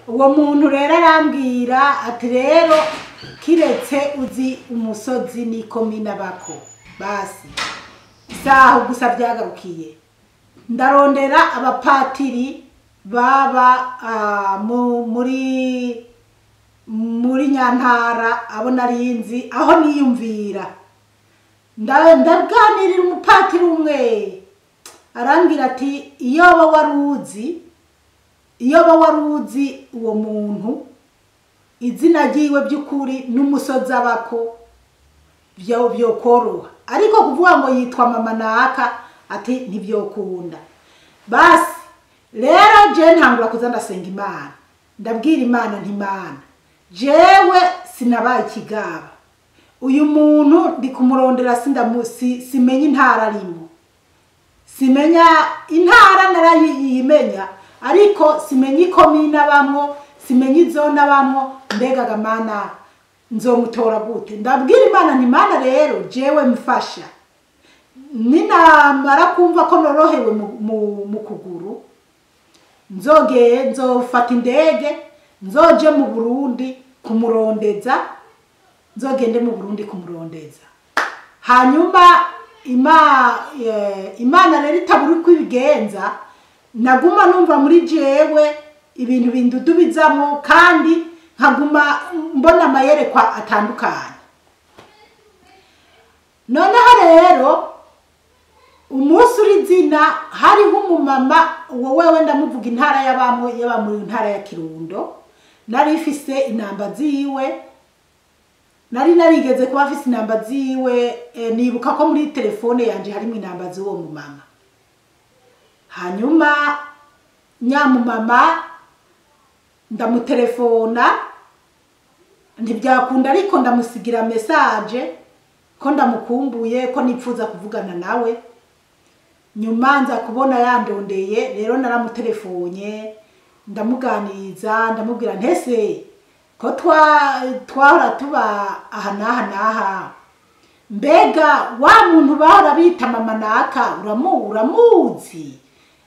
Uwo muntu rero arambwira ati rero kiretse uzi umusozi n'ikomine abako, basi saho gusa byagarukiye. Ndarondera abapatiri baba muri Nyantara, abo narinzi aho niyumvira. Ndaganirira umupatiri umwe, arambwira ati iyo waruzi uwo muntu izina ryiwe by'ukuri n'umusozi abako byokoroha, ariko kuvuga ngo yitwa mama naka ati ntibyokunda. Basi rero je ntangura kuza ndasenga Imana, ndabwira Imana nti Imana jewe sinabaye ikigaba, uyu muntu ndi kumurondera simenya intara arimo, simenya intara narayimenya ariko simenya ikomine abamwo, simenya izona abamwo, mbega Mana nzomutora gute? Ndabwira Imana nti Imana rero jewe mfasha, ninamara kumva ko norohewe mu kuguru, nzogeye nzofata indege nzoje mu Burundi kumurondeza, nzogende mu Burundi kumurondeza. Hanyuma Imana rero itabura uko ibigenza, naguma numva muri jewe ibintu bindudubizamo kandi nkaguma mbona amayerekwa atandukanye. Noneho rero umunsi uri zina hariho umumama, uwo wewe ndamuvuga intara y'abamo, yaba muri ntara ya Kirundo, nari ifise inamba ziwe, nari narigeze kuba afise inamba ziwe, nibuka ko muri telefone yanje harimo inamba z'uwo mumama. Hanyuma nyamumama ndamutelefona ntibyakunda, ariko ndamusigira message ko ndamukumbuye, ko nipfuza kuvugana nawe. Nyuma nza kubona yandondeye, rero naramutelefone ndamuganiriza, ndamubwira ntese ko twahora tuba aha n'aha n'aha, mbega wa muntu bahora bita mama naka uramuzi?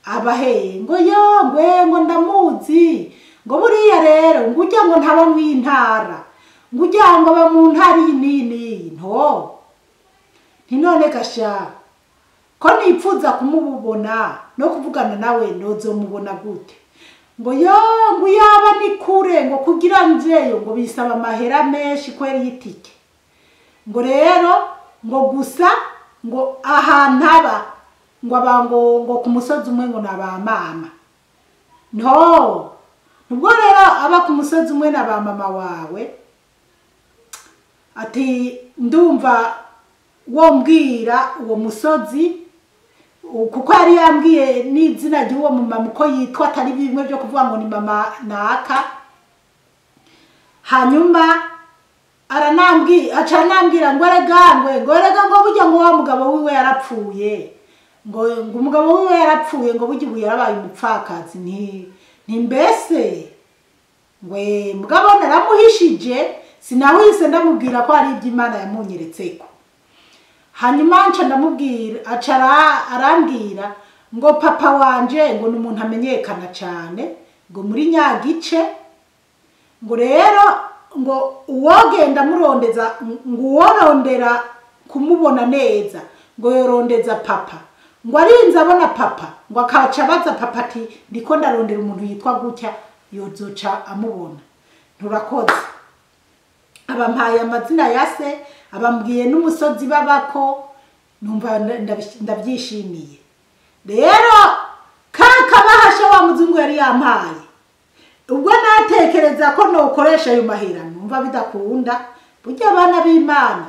Abahe ngo yo ngwe ngo ndamuzi, ngo buriya rero ngo ujya ngo ntaba mw'intara, ngo ujya ngo aba mu ntara iyi nini nto. Nti none gasha ko nipfuza kumubona no kuvugana nawe nozomubona gute? Ngo yo ngo yaba ni kure, ngo kugira njeyo ngo bisaba amahera menshi kweri y'itike, ngo rero ngo gusa ngo ahantu aba ngo aba ngo ku musozi umwe ngo naba mama. No nubwo rero aba ku musozi umwe na ba mama wawe, ati ndumva wombwira uwo musozi, kuko yari yambwiye n'izina ry'uwo mumama uko yitwa, atari bimwe byo kuvuga ngo ni mama naka. Hanyuma aca anambwira ngo erega ngo burya ngo wa mugabo wiwe yarapfuye, ngo umugabo wiwe yarapfuye, ngo burya ubu yarabaye umupfakazi. Nti mbese ngwe mugabo naramuhishije, sinahise ndamubwira ko ari iby'Imana yamunyeretseko. Hanyuma nca ndamubwira, aca arambwira ngo papa wanje ngo ni umuntu amenyekana cyane ngo muri nyagice, ngo rero ngo uwogenda murondeza, ngo uworondera kumubona neza ngo yorondeza papa, ngo arinze abona papa, ngo akaca abaza papa ati ndiko ndarondera umuntu yitwa gutya, yozoca amubona. Nturakoze. Abampaye amazina ya se, abambwiye n'umusozi babako, numva ndabyishimiye. Rero kakabahasha wa muzungu yari yampaye, ubwo natekereza ko nokoresha ayo mahera numva bidakunda. Burya abana b'Imana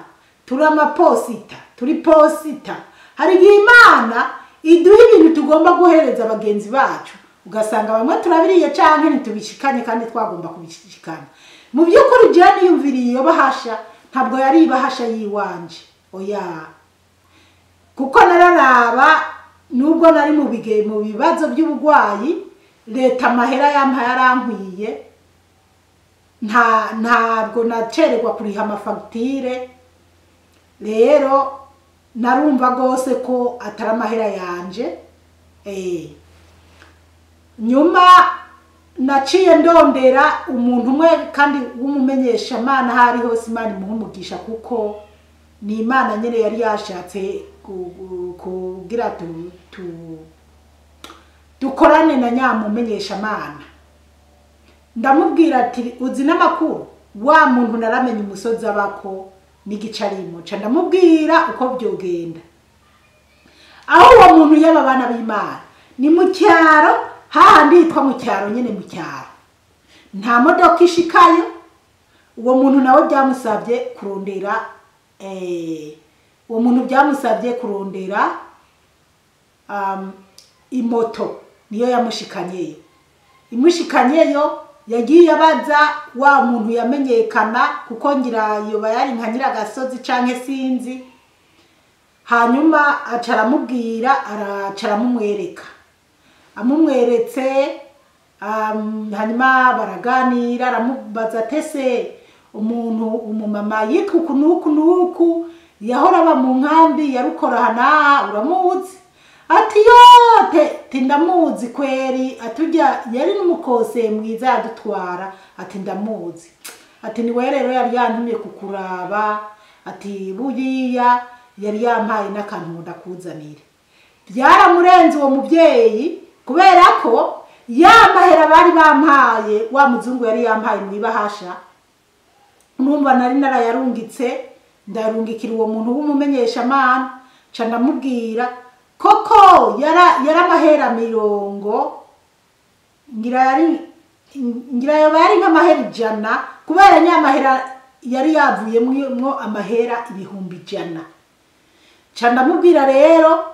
turi amaposita, turi posita. Hari igihe Imana iduha ibintu tugomba guhereza bagenzi bacu, ugasanga bamwe turabiriye canke ntitubishikanye kandi twagomba kubishikana. Mu by'ukuri je niyumviriye iyo bahasha, ntabwo yari ibahasha yiwanje, oya, kuko nararaba nubwo nari mu bibazo by'ubugwayi, leta amahera yampaye yarankwiye, ntabwo nacererwa kuriha amafagitire. Rero narumva gose ko atari amahera yanje. Nyuma Naciye ndondera umuntu umwe kandi w'umumenyesha Imana hari hose, Imana imuha kuko ni Imana nyene yari yashatse kugira dukorane na nyamumenyesha Imana. Ndamubwira ati uzi n'amakuru wa muntu naramenye umusozi abako n'igicarimo, ca ndamubwira uko byogenda. Aho uwo muntu yaba bana b'Imana ni mu cyaro, hahandi yitwa mu cyaro nyene, mu cyaro nta modoka ishikayo. Uwo muntu nawe byamusabye kurondera uwo muntu byamusabye kurondera imoto, niyo yamushikanyeyo. Imushikanyeyo yagiye abaza wa muntu yamenyekana, kuko ngira yoba yari nka nyiragasozi canke sinzi. Hanyuma acaramubwira, aracaramumwereka, amumweretse hanyuma baraganira, aramubaza tese umuntu umumama yitwa uku n'uku n'uku yahora aba mu nkambi yarukora hana, uramuzi? Ati yo tindamuzi kweri, atujya yari n'umukose mwiza yadutwara, ati ndamuzi, ati niwe rero yari yantumye kukuraba, ati buriya yari yampaye n'akantu ndakuzanira. Byaramurenze uwo mubyeyi kubera ko ya mahera bari bampaye wa muzungu yari yampaye mwibahasha, numva nari narayarungitse, ndarungikira uwo muntu w'umumenyesha Mana, ca ndamubwira koko yara amahera 50, ngira yoba yari nk'amahera 100, kubera nyamahera yari yavuyemwo amahera 100,000. Ca ndamubwira rero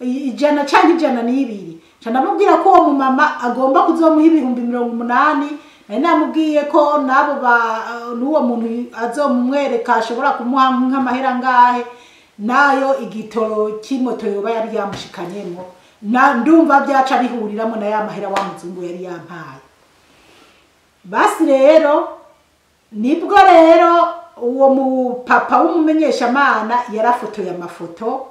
100 canke 102, ca ndamubwira ko uwo mumama agomba kuzomuha 80,000. Nari namubwiye ko nabo n'uwo muntu azomumwereka ashobora kumuha nk'amahera ngahe, nayo igitoro cy'imoto yoba yari yamushikanyemo, na ndumva byaca bihuriramo na ya mahera wa muzungu yari yampaye. Basi rero nibwo rero uwo mupapa w'umumenyesha Mana yarafotoye amafoto,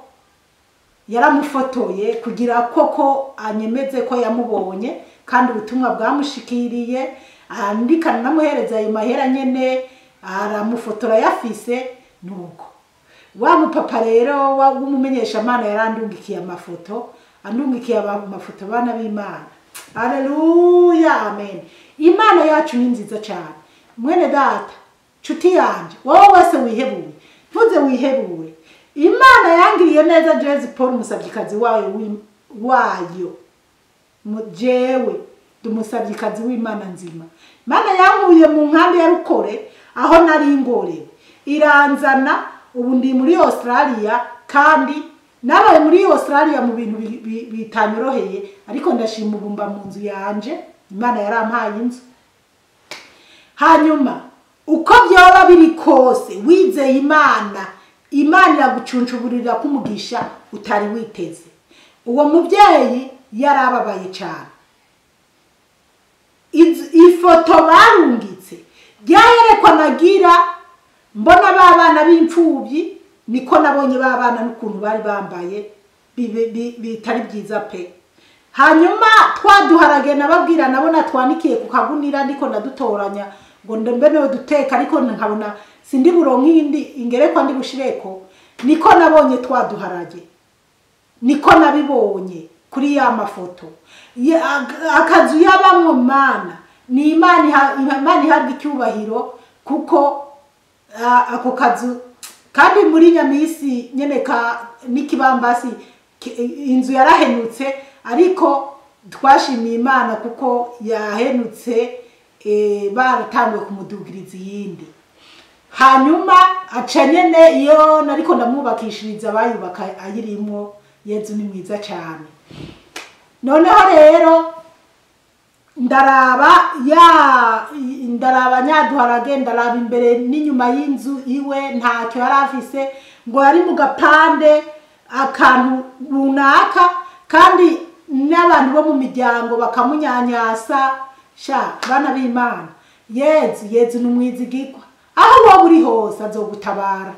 yaramufotoye kugira koko anyemeze ko yamubonye kandi ubutumwa bwamushikiriye, andikana namuhereza ayo mahera nyene, aramufotora yafise. Nuko wa mupapa rero w'umumenyesha Mana yarandungikiye amafoto, andungikiye amafoto. Bana b'Imana, haleluya, amen. Imana yacu ni nziza cyane. Mwene data, nshuti yanje, wowe wese wihebure, ntuze wihebure. Imana yangiriye neza. Jezi Paul umusabyikazi wayo wayo jewe ndi umusabyikazi w'Imana nzima. Imana yankuye mu nkambi ya Rukore aho nari ngorewe, iranzana ubu ndi muri Australia, kandi nabaye muri Australia mu bintu bitanyoroheye, ariko ndashima ubu mba mu nzu yanje, Imana yarampaye inzu. Hanyuma uko byoba biri kose wizeye Imana, Imana iragucuncuburira kumugisha utari witeze. Uwo mubyeyi yarababaye cyane. Ifoto barungitse ryayerekwa nagira mbona ba bana b'imfubyi, niko nabonye ba bana n'ukuntu bari bambaye bitari byiza pe. Hanyuma twaduharage nababwira nabona twanikiye ku kagunira, ndiko ndadutoranya ngo ndembe niwe duteka, ariko nkabona sindi buronke indi ingerekwa ndi bushireko. Niko nabonye twaduharage, niko nabibonye kuri ya mafoto. Akazu yabamwo, Mana ni Imana, Imana ihabwa icyubahiro, kuko ako kazu kandi muri nyamisi nyene ka n'ikibambasi inzu yarahenutse, ariko twashimiye Imana kuko yahenutse baratanguye kumudugiriza iyindi. Hanyuma aca nyene iyo nariko ndamwubakishiriza bayubaka ayirimwo. Yezu ni mwiza cyane. Noneho rero ndaraba ya ndaraba nyaduharage, ndaraba imbere n'inyuma y'inzu iwe, ntacyo yari afise, ngo yari mu gapande akantu runaka, kandi n'abantu bo mu miryango bakamunyanyasa. Sha bana b'Imana, Yezu, Yezu ni umwizigirwa, aho wowe uri hose azogutabara.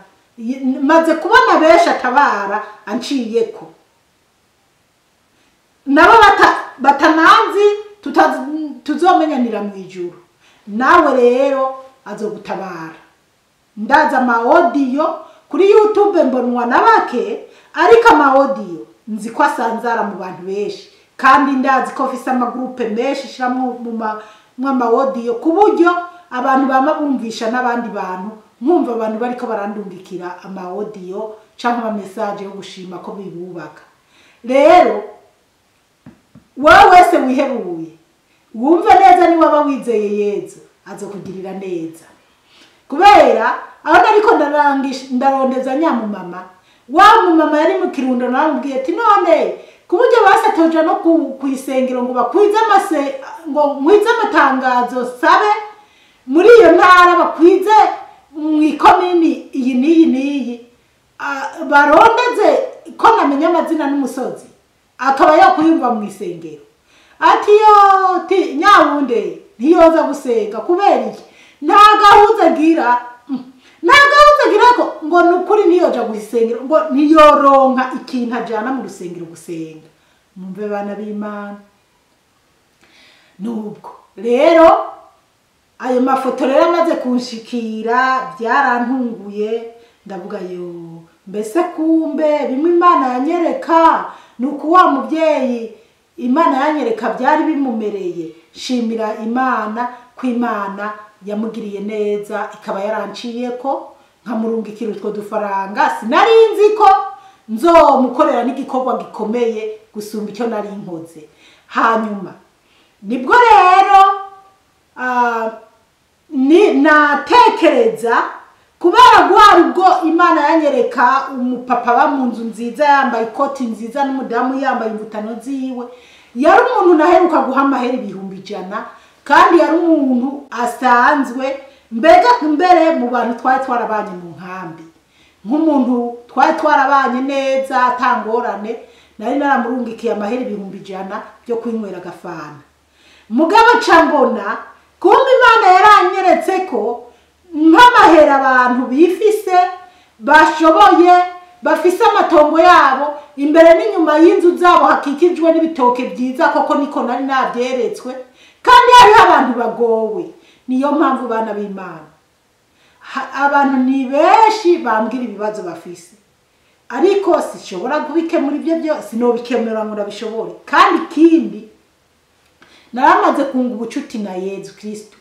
Maze kubona benshi atabara anciyeko, nabo batananzi Tuzomenyanira mu ijuru, nawe rero azogutabara. Ndaza ama audio kuri YouTube mbonwa na bake, ariko ama audio nzi ko asanzara mu bantu benshi, kandi ndazi ko mfise amagroupe menshi shiramwo mu ama audio, ku buryo abantu bama bumvisha n'abandi bantu, nkumva abantu bariko barandungikira ama audio canke ama message yo gushima ko bibubaka. Rero wowe wese wihebuye wumve neza, ni waba wizeye Yezu azokugirira neza. Kubera aho nariko ndarondeza nyamumama, wa mumama yari mu Kirundo, namubwiye ati none ku buryo basatoja no ku isengero ngo bakwize amase, ngo nkwize amatangazo sabe muri iyo ntara, bakwize mu ikomini iyi n'iyi n'iyi, barondeze ko namenya amazina n'umusozi, akaba yakwiyumva mu isengero. Ati yo ti nyawunde ntiyoza gusenga. Kubera iki? Nta gahuza agira, nta gahuza agira ko ngo ni ukuri ntiyoja gusengera, ngo ntiyoronka ikintu ajana mu rusengero gusenga. Mwumve bana b'Imana. Nubwo rero ayo mafoto rero amaze kunshikira, byarantunguye. Ndavuga yo, mbese kumbe bimwe Imana yanyereka ni uku wa mubyeyi Imana yanyereka byari bimumereye. Shimira Imana ko Imana yamugiriye neza, ikaba yaranciye ko nkamurungikira utwo dufaranga. Sinari nzi ko nzomukorera n'igikorwa gikomeye gusumba icyo nari nkoze. Hanyuma nibwo rero ni natekereza, kubera guhara ubwo Imana yanyereka umupapa aba mu nzu nziza, yambaye ikoti nziza, n'umudamu yambaye imvutano ziwe. Yari umuntu naheruka guha amahera 100,000, kandi yari umuntu asanzwe, mbega mbere mu bantu twari twarabanye mu nkambi, nk'umuntu twari twarabanye neza atangorane. Nari naramurungikiye amahera 100,000 byo kwinywera agafana. Mugabo ca mbona kumbe Imana yaranyeretse ko nk'amahera abantu bifise, bashoboye, bafise amatongo yabo imbere n'inyuma y'inzu zabo hakikijwe n'ibitoke byiza, koko niko nari nabyeretswe, kandi hariho abantu bagowe. Niyo mpamvu bana b'Imana, abantu ni benshi bambwira ibibazo bafise, ariko sishobora kubikemura ibyo byose, sinobikemura ngo ndabishobore. Kandi ikindi, naramaze kunga ubucuti na Yezu Kristo.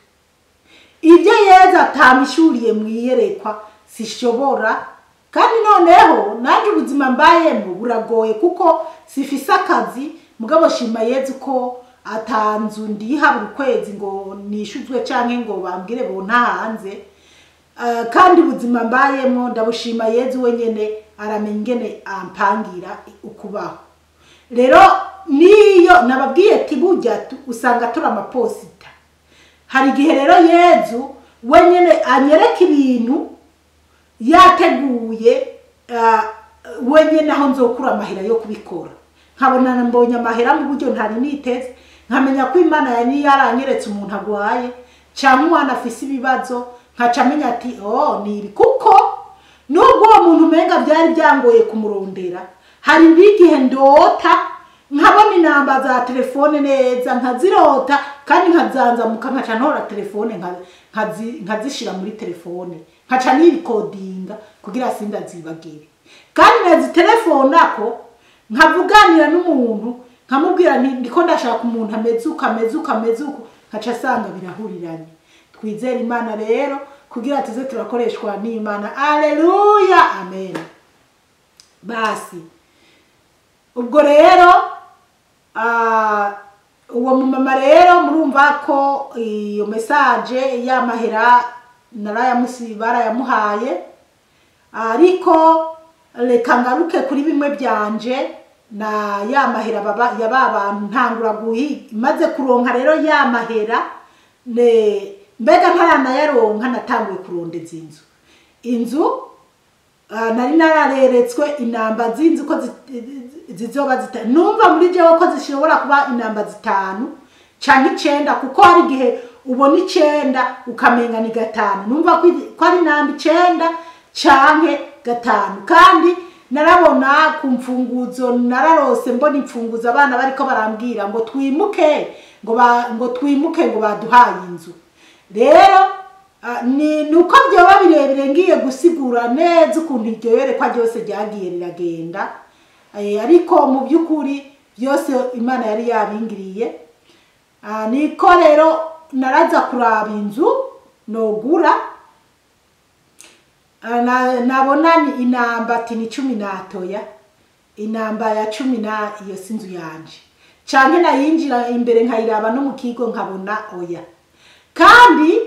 Ibyo Yezu atamishuriye mu iyerekwa sishobora. Kandi noneho nanjye ubuzima mbayemo buragoye, kuko sifise akazi. Mugabo shima Yezu ko atanzu ndiha buri kwezi ngo nishuzwe canke ngo bambwire bonta hanze. Kandi ubuzima mbayemo ndabushima Yezu wenyene, aramenya ingene ampangira ukubaho. Rero niyo nababwiye ati burya usanga turi amaposita. Hari igihe rero Yezu wenyene anyereka ibintu yateguye wenyene aho nzokura amahera yo kubikora, nkabona mbonye amahera mu buryo ntari niteze, nkamenya ko Imana yari yaranyeretse umuntu agwaye cyangwa umwana afise ibibazo, nkaca amenya ati oh, ni ibi. Kuko nubwo uwo muntu umenga byari byangoye kumurondera, hari n'igihe ndota nkabona inamba za telefone neza, nkazirota kandi nkazanzamuka, nkaca ntora telefone nkazishira muri telefone, nkaca nirikodinga kugira sindazibagire. Kandi nazitelefonako nkavuganira n'umuntu, nkamubwira nti ndiko ndashaka umuntu ameze uko, ameze uko, ameze uko, nkaca asanga birahuriranye. Twizere Imana rero kugira tuze turakoreshwa n'Imana. Aleluya, amen. Basi ubwo rero uwo mumama rero murumva ko iyo message y'amahera narayamusi barayamuhaye. Ariko reka ngaruke kuri bimwe byanje na ya mahera baba ya ba bantu ntangura guhi. Maze kuronka rero ya mahera, ne mbega ntaranayaronka, natanguye kurondeza inzu. Inzu nari narareretswe inamba z'inzu ko zizoba zita, numva muri jewe ko zishobora kuba inamba 5 canke 9, kuko hari igihe ubona 9 ukamenga ni 5. Numva ko ari inamba 9 canke 5. Kandi narabona ku mfunguzo, nararose mbona imfunguzo, abana bariko barambwira ngo twimuke. ngo twimuke ngo baduhaye inzu. Rero ni nuko byoba birebire ngiye gusigura neza ukuntu iryo yerekwa ryose ryagiye riragenda, ariko mu by'ukuri byose Imana yari yabingiriye. Niko rero naraza kuraba inzu nogura, nabona ni inamba ati ni 10 na inamba ya 10 na iyo si inzu yanje, canke nayinjira imbere nkayiraba no mu kigo nkabona oya. Kandi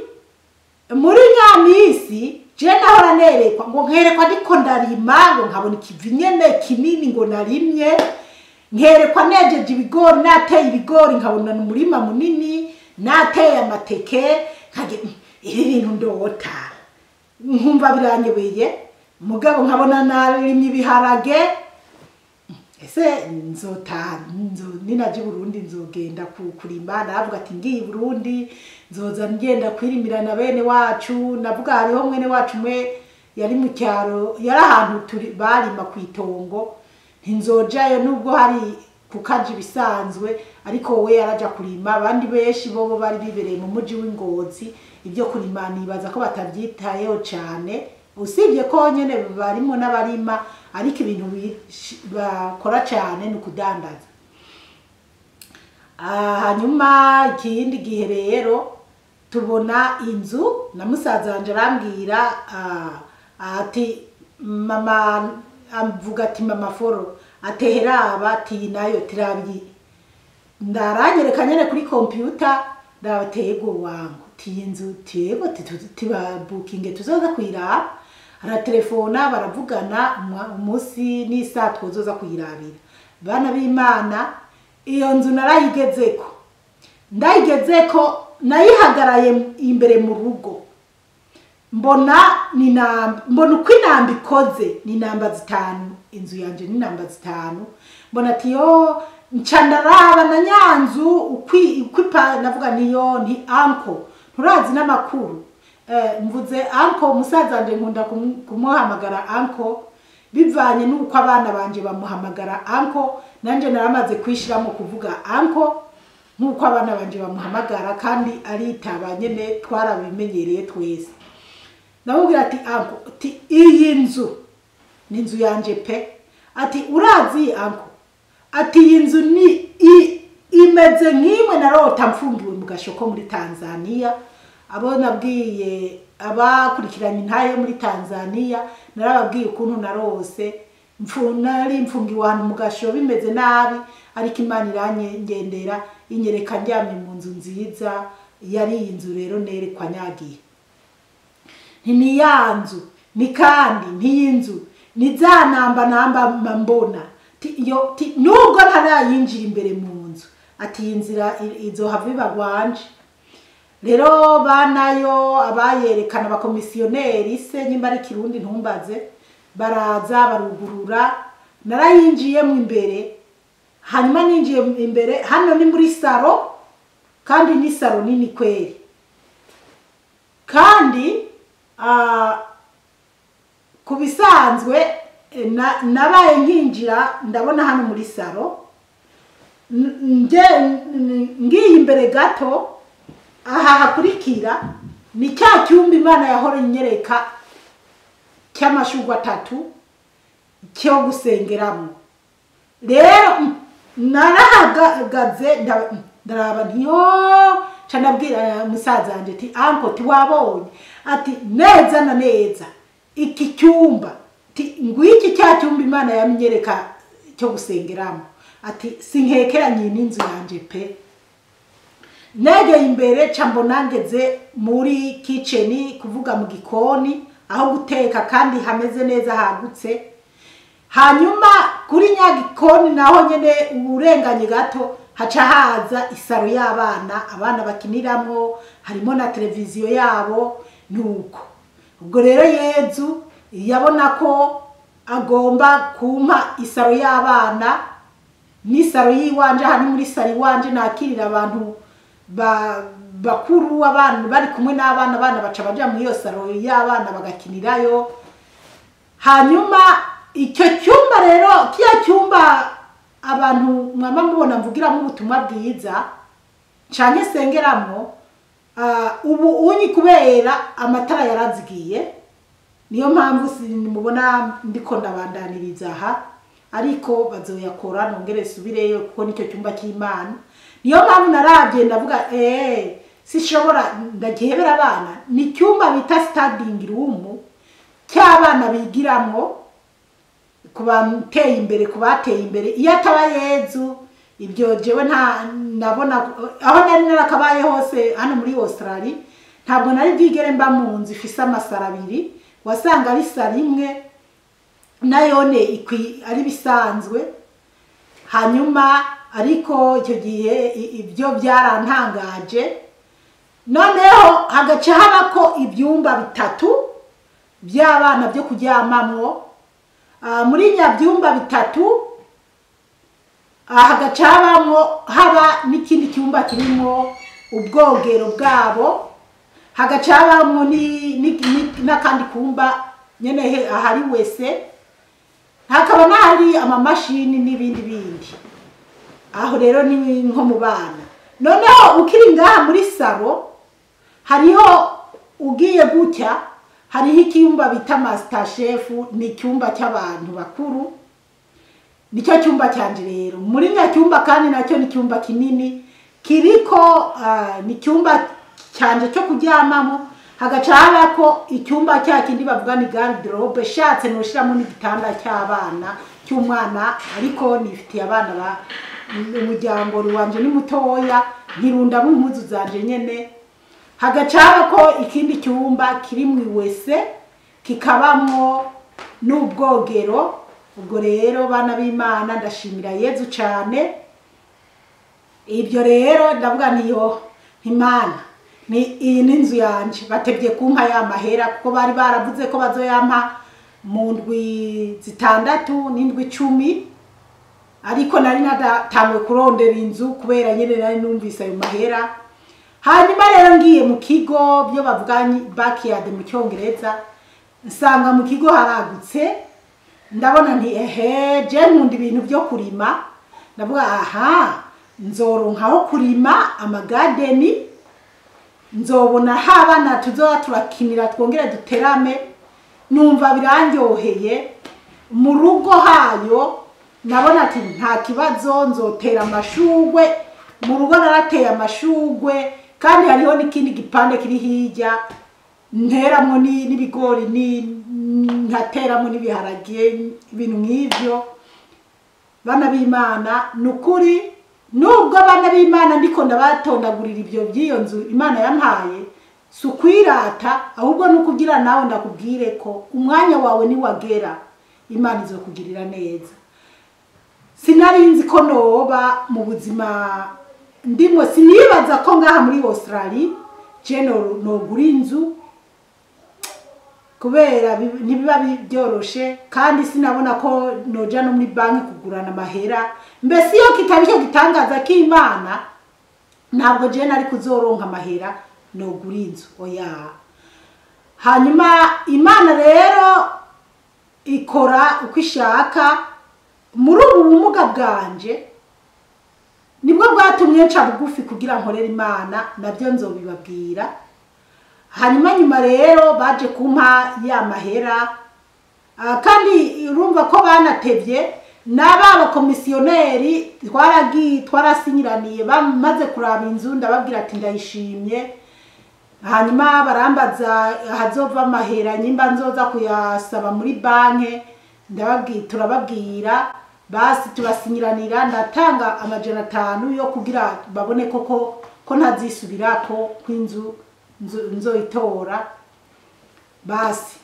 muri nyamisi je nahora nerekwa ngo nkerekwa ndiko ndarima, ngo nkabona ikivi nyene kinini ngo narimye, nkerekwa nejeje ibigori, nateye ibigori, nkabona umurima munini, nateye amateke, nkage ibi bintu ndota nkumva biranyobeye, mugabo nkabona narimye ibiharage. Ese nzota ninaje i Burundi nzogenda kurima? Navuga ati ngiye i Burundi nzoza ngenda kwirimira na bene wacu. Navuga hariho mwene wacu umwe yari mu cyaro, yari ahantu turi barima ku itongo, ntinzojayo nubwo hari kukaja ibisanzwe, ariko we yaraja kurima. Abandi benshi bobo bari bibereye mu muji w'Ingozi, ibyo kurima nibaza ko batabyitayeho cyane, usibye ko nyene barimo n'abarima, ariko ibintu bakora cyane ni ukudandaza. Hanyuma ikindi gihe rero tubona inzu na musaza wanje arambwira, ati mama, avuga ati mama Foro ateheraba ati nayo tirabyi, ndaranyereka nyene kuri computer, ndabatego wangu ti inzu tego tiba booking tuzoza kuyiraba. Aratelefona baravugana umunsi n'isaha twozoza kuyirabira. Bana b'Imana, iyo nzu narayigezeko, ndayigezeko nayihagaraye imbere mu rugo, mbona ni namba, mbona uko inamba ikoze, ni namba 5, inzu yanje ni namba 5. Mbona ati yo, nca ndaraba na nyanzu ukwipa, navuga niyo nti anko nturazi n'amakuru. Mvuze anko, musaza wanje nkunda kumuhamagara anko bivanye n'uko abana banje bamuhamagara anko, nanje naramaze kwishiramo kuvuga anko nk'uko abana banje bamuhamagara, kandi aritaba nyene twarabimenyereye twese. Ndamubwira ati anko, ati iyi nzu ni inzu yanje pe. Ati urazi anko, ati iyi nzu ni imeze nk'imwe narota mfungiwe mu gashoko muri Tanzania. Abo nabwiye abakurikiranye intahe muri Tanzania, narababwiye ukuntu narose nari mfungiwe ahantu mu gasho bimeze nabi, ariko Imana irangendera inyereka ndyamye mu nzu nziza. Yari iyi nzu rero nerekwa nyagiye, nti ni ya nzu, ni kandi ntiyi nzu ni za namba namba mbona. Ti nubwo ntarayinjira imbere mu nzu, ati iyi nzira izohava iba gwanje. Rero banayo abayerekana abakomisiyoneri se nyimba ari Kirundi ntumbaze, baraza barugurura, narayinjiyemo imbere. Hanyuma ninjiye imbere, hano ni muri saro, kandi ni saro nini kweri. Kandi ku bisanzwe nabaye nkinjira ndabona hano muri saro, ngiye imbere gato aha hakurikira ni cya cyumba Imana yahora inyereka cy'amashurwe 3 cyo gusengeramo. Rero narahagaze ndaraba ntiyo, ca ndabwira musaza wanje ati anko tiwabonye, ati neza na neza iki cyumba, ati ngwiki cya cyumba Imana yamenyereka cyo gusengeramo, ati sinkekeranye n'inzu yanje pe. Negeye imbere ca mbona ngeze muri kitchen, kuvuga mu gikoni aho guteka, kandi hameze neza hagutse. Hanyuma kuri nyagikoni naho nyene uburenganye gato haca haza isaro y'abana, abana bakiniramwo, harimo na televiziyo yabo. Nuko ubwo rero Yezu yabona ko agomba kumpa isaro y'abana n'isaro yiwanje. Hano muri saro iwanje nakirira abantu bakuru, abana bari kumwe n'abana, abana baca baja muri iyo saro y'abana bagakinirayo. Hanyuma icyo cyumba rero, kiya cyumba abantu mwama mubona mvugiramo ubutumwa bwiza. canke sengeramwo. Ubu unyi kubera amatara yarazigiye, niyo mpamvu mubona ndiko ndabandaniriza aha, ariko bazoyakora nongere subireyo kuko nicyo cyumba cy'Imana. Niyo mpamvu narabye ndavuga sishobora ndagihebera abana. Ni icyumba bita studying room cy'abana bigiramwo, kubateye imbere, kubateye imbere. Iyo ataba Yezu ibyo jewe nta nabona aho nari narakabaye hose hano muri Australia, ntabwo nari bwigere mba mu nzu ifise amasara abiri, wasanga ari sara imwe nayone ari bisanzwe. Hanyuma ariko icyo gihe ibyo byarantangaje. Noneho hagaca habako ibyumba bitatu by'abana byo kuryamamwo. Muri nyabyumba bitatu hagaca habamwo haba n'ikindi cyumba kirimo ubwogero bwabo, hagaca habamwo n'akandi kumba nyene ahari wese, hakaba n'ahari amamashini n'ibindi bindi. Aho rero ni nko mu bana. Noneho ukiri ngaha muri saro hariho ugiye gutya, hariho icyumba bita master chef, ni icyumba cy'abantu bakuru, nicyo cyumba cyanje rero. Muri nya cyumba kandi nacyo ni cyumba kinini kiriko, ni cyumba cyanje cyo kuryamamo. Hagaca habako icyumba cya kindi bavuga ni garde-robe, shatse noshiramo n'igitanda cy'abana cy'umwana, ariko nifitiye abana ba umuryango wanje ni mutoya, nkirundamo impuzu zanje nyene. Hagaca habako ikindi cyumba kiri mu wese kikabamwo n'ubwogero. Ubwo rero bana b'Imana ndashimira Yezu cyane. Ibyo rero ndavuga niyo Imana ni iyi ni inzu yanje, batebye kumpa ya mahera kuko bari baravuze ko bazoyampa mu ndwi 6 n'indwi 10, ariko nari natanguye kurondera inzu kubera nyene nari numvise ayo mahera. Hanyuma rero ngiye mu kigo byo bavuga backyard mu Cyongereza, nsanga mu kigo haragutse, ndabona nti ehe je nkunda ibintu byo kurima, ndavuga aha nzoronkaho kurima amagadeni, nzobona habana tuzoba turakinira twongere duterame. Numva birandyoheye. Mu rugo hayo nabona ati nta kibazo, nzotera amashugwe. Mu rugo narateye amashugwe, kandi hariho n'ikindi gipande kiri hirya nteramwo n'ibigori, nkateramwo n'ibiharage, ibintu nk'ivyo. Bana b'Imana nukuri, nubwo bana b'Imana ndiko ndabatondagurira ibyo by'iyo nzu Imana yampaye, si ukwirata, ahubwo nukugira nawe ndakubwire ko umwanya wawe niwagera Imana izokugirira neza. Sinari nzi ko noba mu buzima ndimwe, sinibaza ko ngaha muri Australia je nogura inzu kubera ntibiba byoroshe, kandi sinabona ko noja no muri banki kugurana amahera. Mbese iyo kitaba icyo gitangaza k'Imana, ntabwo je nari kuzoronka amahera nogura inzu, oya. Hanyuma Imana rero ikora uko ishaka. Muri ubu bumuga bwanje nibwo bwatumye nca bugufi kugira nkorere Imana, nabyo nzobibabwira. Hanyuma nyuma rero baje kumpa ya mahera, kandi urumva ko banatevye n'aba bakomisiyoneri twarasinyiraniye, bamaze kuraba inzu ndababwira ati ndayishimye. Hanyuma barambaza hazova amahera nyimba nzoza kuyasaba muri banke, ndababwira turababwira, basi turasinyiranira, ndatanga 500 yo kugira babone koko ko ntazisubirako kw'inzu nzoyitora. Basi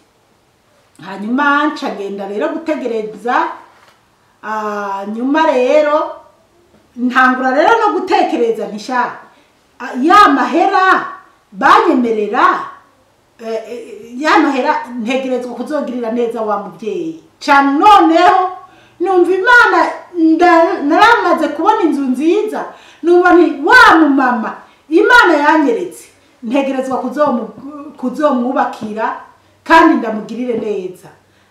hanyuma nca ngenda rero gutegereza. Nyuma rero ntangura rero no gutekereza ntisha ya mahera banyemerera, ya mahera ntegerezwa kuzogirira neza wa muvyeyi. Ca noneho numva Imana naramaze kubona inzu nziza, numva nti wa mumama Imana yanyeretse ntegerezwa kuzomwubakira kandi ndamugirire neza.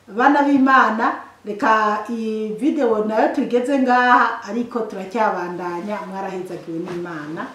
Bana b'Imana, reka iyi video nayo tugeze ngaha, ariko turacyabandanya. Mwarahezagiwe n'Imana.